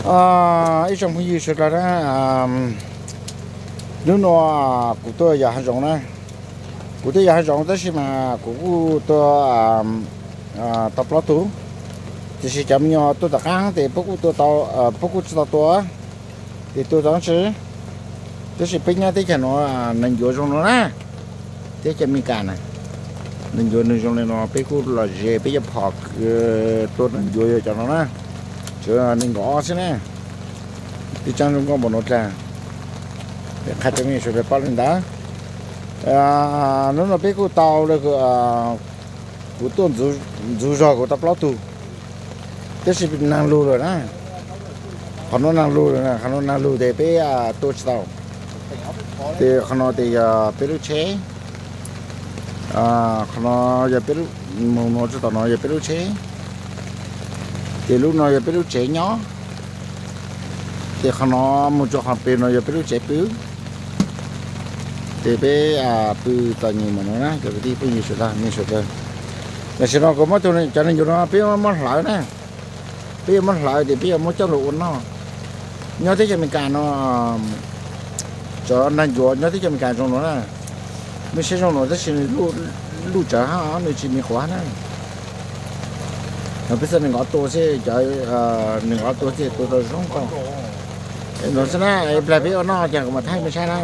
Ib tsoom phooj ywg sawv daws na, hnub no kuv tuaj yos hav zoov na. Kuv tuaj yos hav zoov tab sis mas kuv kuj tuaj tau plaub tug, tiam sis cov me nyuam tuaj tom qab ces puab kuj tuaj tau, puab kuj tsis tau tua, ces tua tau tsi. Tab sis peb nyob teb chaws no neeg ncuav zoo no na, teb chaws Amelikas na, neeg ncuav nws zoo li no, peb kuj lom zem, peb yuav phom tua neeg ncuav yog cov no na. Tsuav nees nkaum ob xwb na, twb tseem zoo nkauj npaum no dlaag. Qha cov me nyuam sawv daws paub li ntawd. Hnub no peb kuj tau, kuv tuaj ntxuv zog kuv tau plaub tug, tab sis neeg lug lawm na. Qhov no neeg lug lawm, qhov no neeg lug ces peb tua tsis tau. Ces qhov no ces yog peb lub tsheb, qhov no yog peb lub, mus no txog tom no yog peb lub tsheb, ces lub no yog peb lub tsev nyob, ces qhov no mus txog qhov pem no yog peb lub tsev pw. Ces peb pw txom nyem mus no na cov kwv tij phooj ywg sawv daws, nej sawv daws. Tam sim no kuv muab tus, cov neeg ncuav no peb yuav muab hlawv na, peb yuav muab hlawv ces peb yuav muab coj lug ua noj. Nyob teb chaws Amelikas no cov neeg ncuav nyob teb chaws Amelikas zoo no na, nws saib zoo no tab sis luj tsawv hab, nws tsis me quav na. Peb txhaj nees nkaum ob tua xwb, cov nees nkaum ob tua xwb tua tau zoo nkauj no xwb na. Plag peb ua noj ces kuv mam thaij mej saib na.